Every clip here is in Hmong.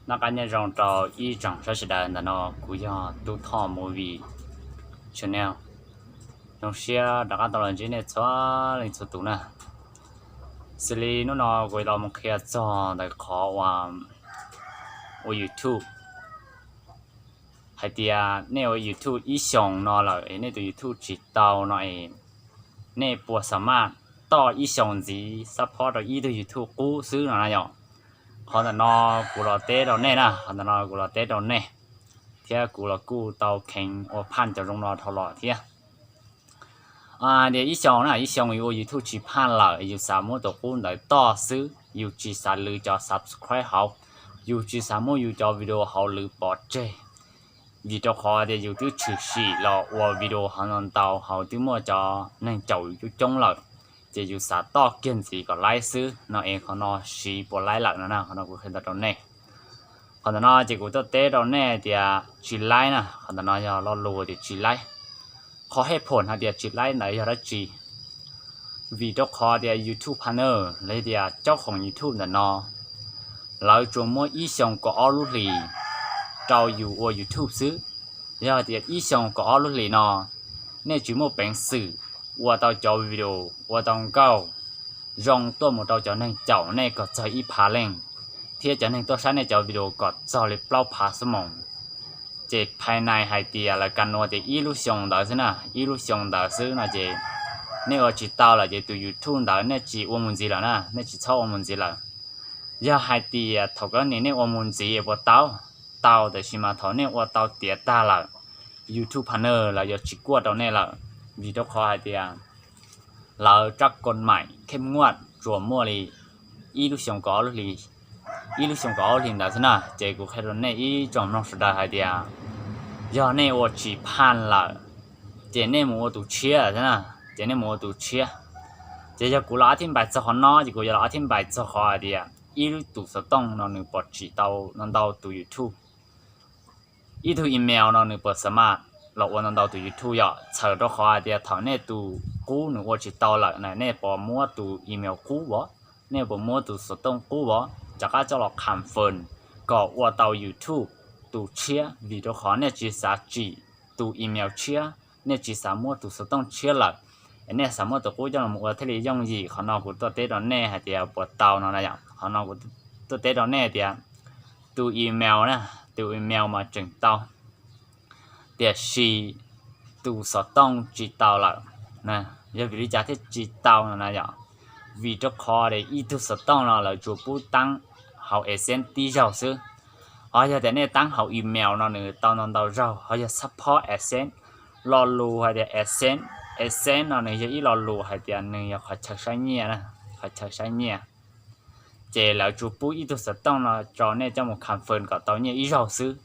Noj qab nyob zoo rau ib tsoom saib sawv daws, ntawm no kuv yog Tub Thoj Movie Channel. Zoo siab rov qab tau los ntsib nej txhua leej txhua tus na. Xws li hnub no kuv los mus qhia txog ntawm qhov uas ua YouTube. Hais tias nej ua YouTube ib xyoos no lawm es nej tus YouTube tsis tau no es nej puas xa maj toj ib xyoos ntxiv xab phob rau ib tug YouTube qub xwb no na yom? Qhov ntawm no kuv los teb rau nej na, qhov ntawm no kuv los teb rau nej, thiab kuv los kuj tau kheev ua phaj cov zoo no dhau los thiab. Tias ib xyoos na, ib xyoos yus ua YouTube tsis phaj lawm, yus xav muab tus qub ntawd toj xwb, yus tsis xav lwv cov subscribe hauv, yus tsis xav muab yus cov video hauv lwv pov tseg. Vim rau qhov tias yus twb tshwm sim los ua video hauv no ntau hauv twb muaj cov neeg caum coob coob lawm, ces yus xav toj kiag ntxiv kom laib xwb no es qhov no siv puas laib lawm no na, qhov no kuv qhia ntau rau nej. Qhov ntawm no ces kuv tuaj teb rau nej tias tsis laib na, qhov ntawm no yog lo lus tias tsis laib. Qhov hej phom hais tias tsis laib ntawd yog dab tsi? Vim rau qhov tias YouTube partner los yog tias caub khoom YouTube ntawm no, lawv tsuas muab ib xyoos kaum ob lub hlis rau yus ua YouTube xwb. Yog tias ib xyoos kaum ob lub hlis no nej tsis muaj peev xwm ua tau cov video, ua tau nkauj zoo tuaj mus rau cov neeg caum nej kom txog ib phav leej, thiab cov neeg tuaj saib nej cov video kom txog li plaub phav xuab moos, ces phais nais hais tias lawv ka nua tias ib lub xyoo ntawd xwb na, ib lub xyoo ntawd xwb no ces nej ua tsis tau lawm ces tus YouTube ntawd nej tsis ua mus ntxiv lawm na, nej tsis txhob ua mus ntxiv lawm. Yog hais tias thaum kawg ni nej ua mus ntxiv puas tau? Tau, tiam sis mas thaum nej ua tau tiav tag lawm, YouTube partner lawv yuav tsis kuaj rau nej lawm, vim rau qhov hais tias lawv tsab koj maim khej muaj tsuas muaj li ib lub xyoo kaum ob lub hlis, ib lub xyoo kaum ob lub hlis ntawd xwb na. Ces kuv qhia rau nej ib tsoom mloog sawv daws hais tias yog nej ua tsis phaj lawm, ces nej mus ua tus tshiab xwb na, ces nej mus ua tus tshiab. Ces yog kuv los ob thib npais txog qhov no ces kuv yuav los ob thib npais txog qhov hais tias ib lub tus xov tooj no nws puas tsim tau ntau tus YouTube, ib tug email no nws puas xa maj los ua ntau ntau tus YouTube yom? Txhawm rau qhov hais tias thaum nej tus qub nws ua tsis tau lawm na, nej puas muab tus email qub as, nej puas muab tus xov tooj qub as, rov qab coj los confirm kom ua tau YouTube tus tshiab, vim rau qhov nej tsis xav tsim tus email tshiab, nej tsis xav muab tus xov tooj tshiab lawm, es nej xav muab tus qub coj los ua thiaj li yooj yim. Qhov no kuv tuaj teb rau nej hais tias puas tau no na yom? Qhov no kuv tuaj teb rau nej tias tus email na, tus email mas tseem tau, tiam sis tus xov tooj tsis tau lawm. Yog vim li cas thiaj tsis tau no na yom? Vim rau qhov ib tug xov tooj no lawv tsuas pub taab hauv AdSense tib zaug xwb. Ho yog tias nej taab hauv email no nws tau ntau ntau zaug, ho yog xab phob AdSense. Lo lus hais tias AdSense, AdSense no nws yog ib lo lus hais tias nws yog qhov chaw saib nyiaj, qhov chaw saib nyiaj. Ces lawv tsuas pub ib tug xov tooj no rau nej coj mus confirm kom tau nyiaj ib zaug xwb,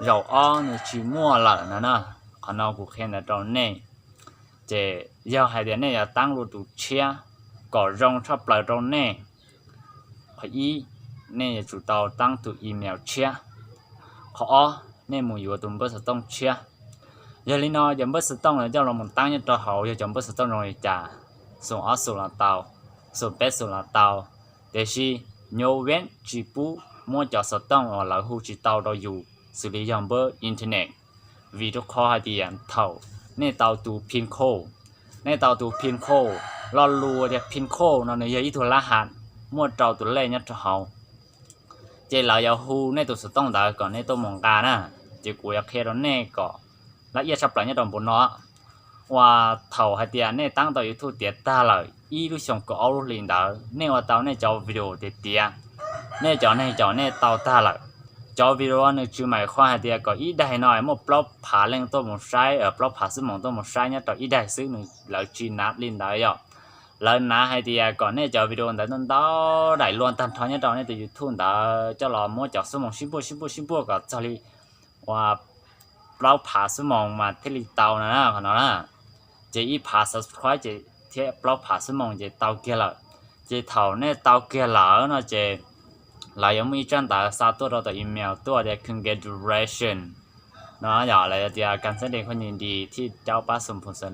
zaum ob nws tsis muaj lawm no na. Qhov no kuv qhia ntawd rau nej. Ces yog hais tias nej yuav taab lub tus tshiab kom zoo tshaj plaws rau nej, qhov ib, nej yuav tsum tau taab tus email tshiab. Qhov ob, nej mus yuav tus npawb xov tooj tshiab. Yog li no cov npawb xov tooj no coj los taab nyob rau hauv yog cov npawb xov tooj zoo li cas? Xoom ob xoom los tau, xoom peb xoom los tau, tiam sis nyuv veeb tsis pub muab cov xov tooj uas lawv hu tsis tau rau yus, xws li yog npawb internet. Vim rau qhov hais tias thaum nej tau tus pin code, nej tau tus pin code, lo lus tias pin code no nws yog ib tug lab has muaj rau tus lej nyob rau hauv, ces lawv yuav hu nej tus xov tooj ntawd kom nej tuaj mus nqa na. Ces kuv yuav qhia rau nej kom laj iab tshaj plaws nyob rau npu no. Uas thaum hais tias nej taab tau YouTube tiav tag lawm ib lub xyoo kaum ob lub hlis ntawd nej ua tau nej cov video tiav tiav, nej cov neeg caum nej tau tag lawm. Cov video nws tsis maim qhuav hais tias kom ib daig no muaj plaub phav leej tuaj mus saib, plaub phav xuab moos tuaj mus saib nyob rau ib daig xwb, lawv tsis nav li ntawd yom. Lawv nav hais tias kom nej cov video ntawd ntau ntau daim luag tag nrho nyob rau nej tus YouTube ntawd coj los muab cov xuab moos sib npuaj sib npuaj sib npuaj kom txog li uas plaub phav xuab moos mas thiaj li tau na, qhov no na. Ces ib phav subscribe ces thiab plaub phav xuab moos ces tau kiag lawm. Ces thaum nej tau kiag lawm no ces lawv yuav muaj ib tsab ntawv xa tuaj rau tom email tuaj tias congratulation no yom, lawv tias 感谢你获得第一张八十分的分数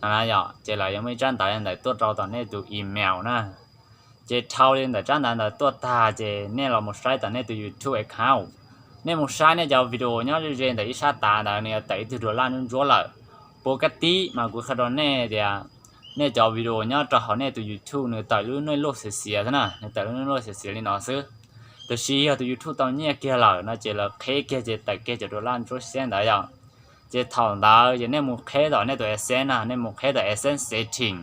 no na yom. Ces lawv yuav muaj ib tsab ntawv ntawd tuaj rau tom nej tus email na. Ces dhau li ntawm tsab ntawv ntawd tuaj tag ces nej los mus saib tom nej tus YouTube account. Nej mus saib nej cov video nyob ze ze ntawm ib sab tav ntawd nws yuav tawm ib tug dollar ntsuab ntsuab lawm. Puas kaj tib mas kuv qhia rau nej tias nej cov video nyob rau hauv nej tus YouTube nws tawm lub nej luj xiav xiav xwb na, nws tawm lub nej luj xiav xiav li no xwb. Tab sis yog tus YouTube tau nyiaj kiag lawm no ces lawv qheb kiag ces tawm kiag cov dollar ntsuab xiab ntawd yom. Ces thaum ntawd ces nej mus qheb tom nej tus AdSense na, nej mus qheb tom AdSense setting.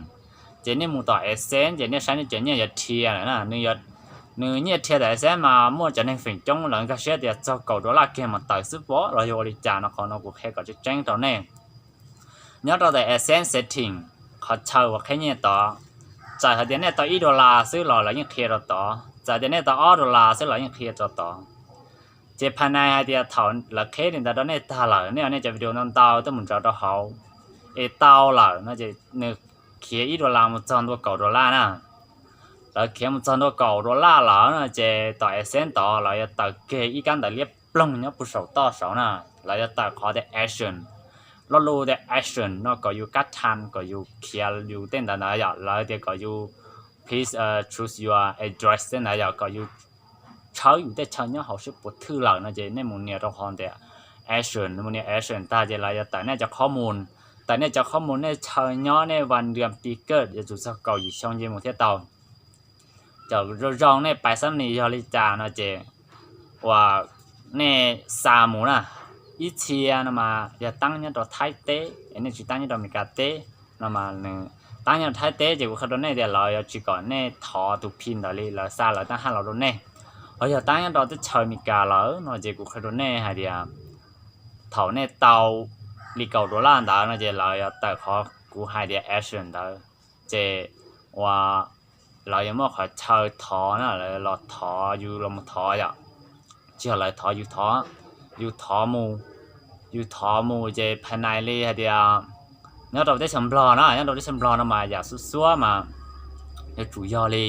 Ces nej mus tom AdSense ces nej saib nej cov nyiaj yuav rhia lawm na. Nws nyiaj rhia tom AdSense mas muaj cov neeg feem coob lawv nkag siab tias txog kaum dollar kiag mas tawm xwb pom los yog ua li cas no, qhov no kuv qhia kom tseeb tseeb rau nej. Nyob rau tom AdSense setting, qhov chaw uas qheb nyiaj tod, txawm hais tias nej tau ib dollar xwb los lawv yeej qhia rau tod, txawm tias nej tau ob dollar xwb los yeej qhia rau tod. Ces phas nais hais tias thaum lawv qheb li ntawd rau nej tag lawm, nej ua nej cov video ntau ntau tuaj mus ntsaws rau hauv es tau lawm no ces nws khiav ib dollar mus txog ntua kaum dollar na. Lawv khiav mus txog ntua kaum dollar lawm no ces tom AdSense tod lawv yuav tawm kiag ib kab ntawv liab ploog nyob puag saum toj saud na, lawv yuav tawm qhov tias action, lo lus tias action no kom yus kab tha, kom yus khiav yus tej ntawd ntawd yom, lawv tias kom yus please choose your address tej ntawd yom, kom yus tshawb yus tej chaw nyob hauv seb puas thwj lawm no ces nej mus nias rau qhov tias action, mus nias action tag ces lawv yuav tawm nej cov qhob mus, tawm nej cov qhob mus, nej chaw nyob, nej vas nrab ti kawj yuav tsum txog kaum yim xyoo nce mus thiaj tau. Cov zoo zoo nej pais xab nis yog li cas no ces uas nej xa mus na, ib txhia no mas yog taab nyob rau Thaib teb es nej tsis taab nyob rau Amelikas teb no mas nws taab nyob rau Thaib teb ces kuv qhia rau nej tias lawv yuav tsis kom nej thov tus pin ntawd li, lawv xa lawv taab haj los rau nej. Ho yog taab nyob rau teb chaws Amelikas lawm no ces kuv qhia rau nej hais tias thaum nej tau li kaum dollar ntawd no ces lawv yuav tawm qhov kuv hais tias action ntawd, ces uas lawv yuav muaj qhov chaw thov na, lawv los thov yus los mus thov yom. Tsis yog lawv thov, yus thov, yus thov mus, yus thov mus ces phas nais li hais tias nyob rau teb chaws Nplog na, nyob rau teb chaws Nplog no mas yam xuab xuab mas yuav tsum yog li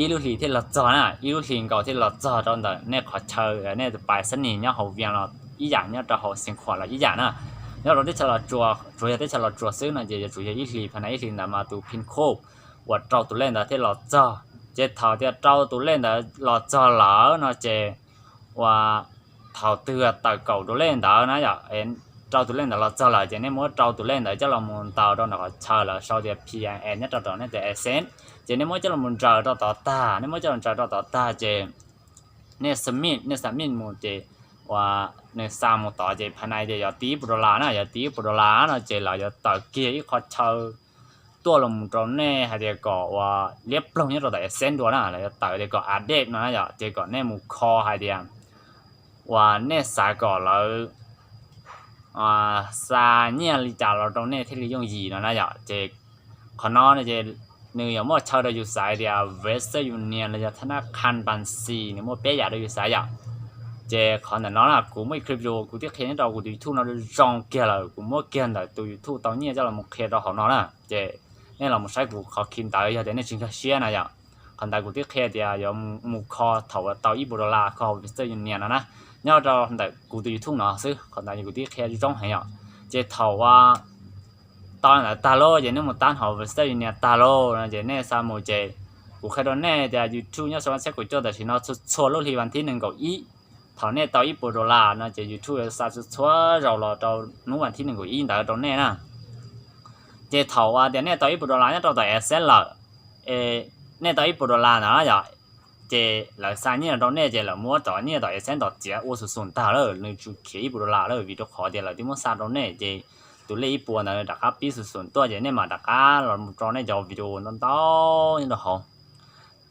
ib lub hlis thiaj los txog na, ib lub hlis nkaus thiaj los txog rau ntawm nej qhov chaw, nej pais xab nis nyob hauv Vias los ib yam, nyob rau hauv Xeev Khuam los ib yam na. Nyob rau teb chaws Los Tsuas, tsuas yog teb chaws Los Tsuas xwb no ces yuav tsum yog ib hlis, phas nais ib hlis ntawd mas tus pin code uas rau tus lej ntawd thiaj los txog. Ces thaum tias rau tus lej ntawd los txog lawm no ces uas thaum twg tawm kaum tus lej ntawd na yom, rau tus lej ntawd los txog lawm ces nej muab rau tus lej ntawd coj los mus ntaus rau ntawm qhov chaw lawv sau tias P I N nyob rau tom nej tus AdSense, ces nej muab coj los mus ntsaws rau tod tag, nej muab coj los ntsaws rau tod tag ces nej submit, nej submit mus ces uas nws xa mus tod ces phas nais tias yog ti ib puas dollar na, yog ti ib puas dollar no ces lawv yuav tawm kiag ib qho chaw tuaj los mus rau nej hais tias kom uas liab ploog nyob rau tom AdSense dua na, lawv yuav tawm tias kom update no na yom, ces kom nej mus kho hais tias uas nej xav kom lawv xa nyiaj li cas los rau nej thiaj li yooj yim no na yom. Ces qhov no no ces nws yuav muaj chaw rau yus xaiv tias Western Union los yog thab nab qha npas xis, nws muaj peb yam rau yus xaiv yom. Ces qhov ntawm no na kuv muaj ib clip video kuv twb qhia nyob rau kuv tus YouTube no zoo kiag lawm, kuv muab kiag ntawm tus YouTube tau nyiaj coj los mus qhia rau hauv no na. Ces nej los mus saib kuv qhov clip ntawd yog tias nej tsis nkag siab na yom. Qhov ntawd kuv twb qhia tias yuav mus kho thaum uas tau ib puas dollar kho Western Union no na, nyob rau ntawm kuv tus YouTube no xwb, qhov ntawd kuv twb qhia zoo heev yom. Ces thaum uas tau ntawd tag lauj ces nej mus tab hauv Western Union tag lauj no ces nej xa mus ces kuv qhia rau nej tias YouTube nyob saum vas txhiab kaum cuaj tam sim no txhua txhua lub hli vas thib nees nkaum ib, thaum nej tau ib puas dollar no ces YouTube xa txhua txhua zaus los rau hnub vas thib nees nkaum ib ntawd rau nej na. Ces thaum uas tias nej tau ib puas dollar nyob rau tom AdSense lawm, nej tau ib puas dollar ntawd yom, ces lawv xa nyiaj rau nej ces lawv muab cov nyiaj tom AdSense tom txiav ua xum xum tag lawm, nws tsis khiav ib puas dollar lawm vim rau qhov tias lawv twb muab xa rau nej ces tus lej ib puas ntawd rov qab pib xum xum tuaj ces nej mam rov qab los mus tso nej cov video ntau ntau nyob rau hauv.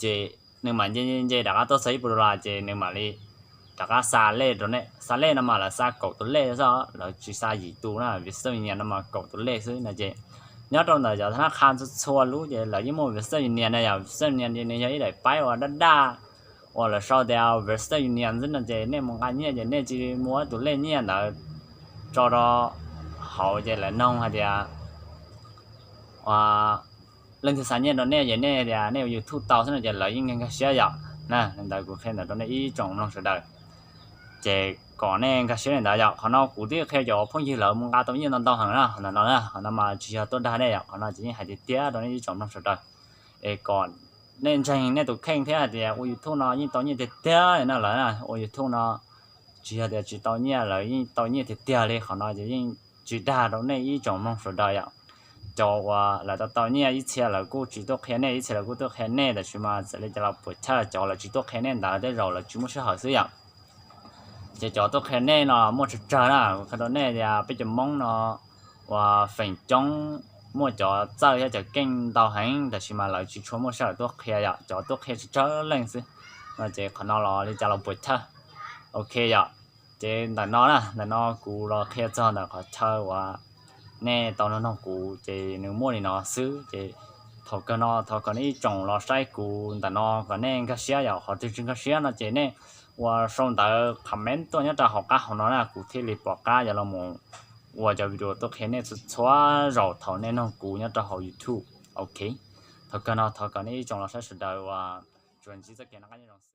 Ces nws mam nce nce nce rov qab tuaj txog ib puas dollar ces nws mam li rov qab xa lej rau nej. Xa lej no mas lawv xa kaum tus lej xwb, lawv tsis xa yim tus na, Western Union no mas kaum tus lej xwb no ces nyob rau ntawm cov thab nab qha txhua txhua lub ces lawv yeej muaj Western Union na yom. Western Union ces nws yog ib daim paib uas daj daj uas lawv sau tias Western Union xwb no ces nej mus nqa nyiaj ces nej cia li muab tus lej nyiaj ntawd tso rau hauv ces lawv noog hais tias leej twg xa nyiaj rau nej ces nej tias nej ua YouTube tau xwb no ces lawv yeej nkag nkag siab yom. Na li ntawd kuv qhia ntawd rau nej ib tsoom mloog sawv daws. Ces kom nej nkag siab li ntawd yom. Qhov no kuv twb qhia cov phooj ywg lawv mus nqa tau nyiaj ntau ntau heev na, qhov ntawm no na, qhov no mas tsis yog tuaj dag nej yom, qhov no ces yeej hais tiag tiag rau nej ib tsoom mloog sawv daws. Es kom nej ntseeg nej tus kheej thiab hais tias ua YouTube no yeej tau nyiaj tiag tiag li no lawm na. Ua YouTube no tsis yog tias tsis tau nyiaj, lawv yeej tau nyiaj tiag tiag li. Qhov no ces yeej tsis dag rau nej ib tsoom mloog sawv daws yom. Cov uas lawv tau tau nyiaj ib txhia lawv kuj tsis tuaj qhia nej, ib txhia lawv kuj tuaj qhia nej, tab sis mas txawm li cas los puas chawj cov lawv tsis tuaj qhia nej ntawd tej zaum lawv tsis muaj sij hawm xwb yom. Ces cov tuaj qhia nej no muaj tsawg tsawg na, qhia rau nej tias peb cov Hmoob no uas feem coob muaj cov txawj thiab cov keej ntau heev, tab sis mas lawv tsis tshua muaj sij hawm tuaj qhia yom, cov tuaj qhia tsawg tsawg leej xwb. No ces qhov no los li cas los puas chawj. Ok yom, ces ntawm no na, ntawm no kuv los qhia txog ntawm qhov chaw uas nej tau nug noog kuv ces nws muaj li no xwb. Ces thaum kawg no thov kom nej ib tsoom los saib kuv ntawm no kom nej nkag siab yom, qhov twg tsis nkag siab no ces nej ua sau ntawv comment tuaj nyob rau hauv qab hauv no na, kuv thiaj li pom qab yuav los mus ua cov video tuaj qhia nej txhua txhua zaus thaum nej nug kuv nyob rau hauv YouTube. Ok, thaum kawg no thov kom nej ib tsoom los saib sawv daws uas tsuas ntsib txoj kev noj qab nyob zoo.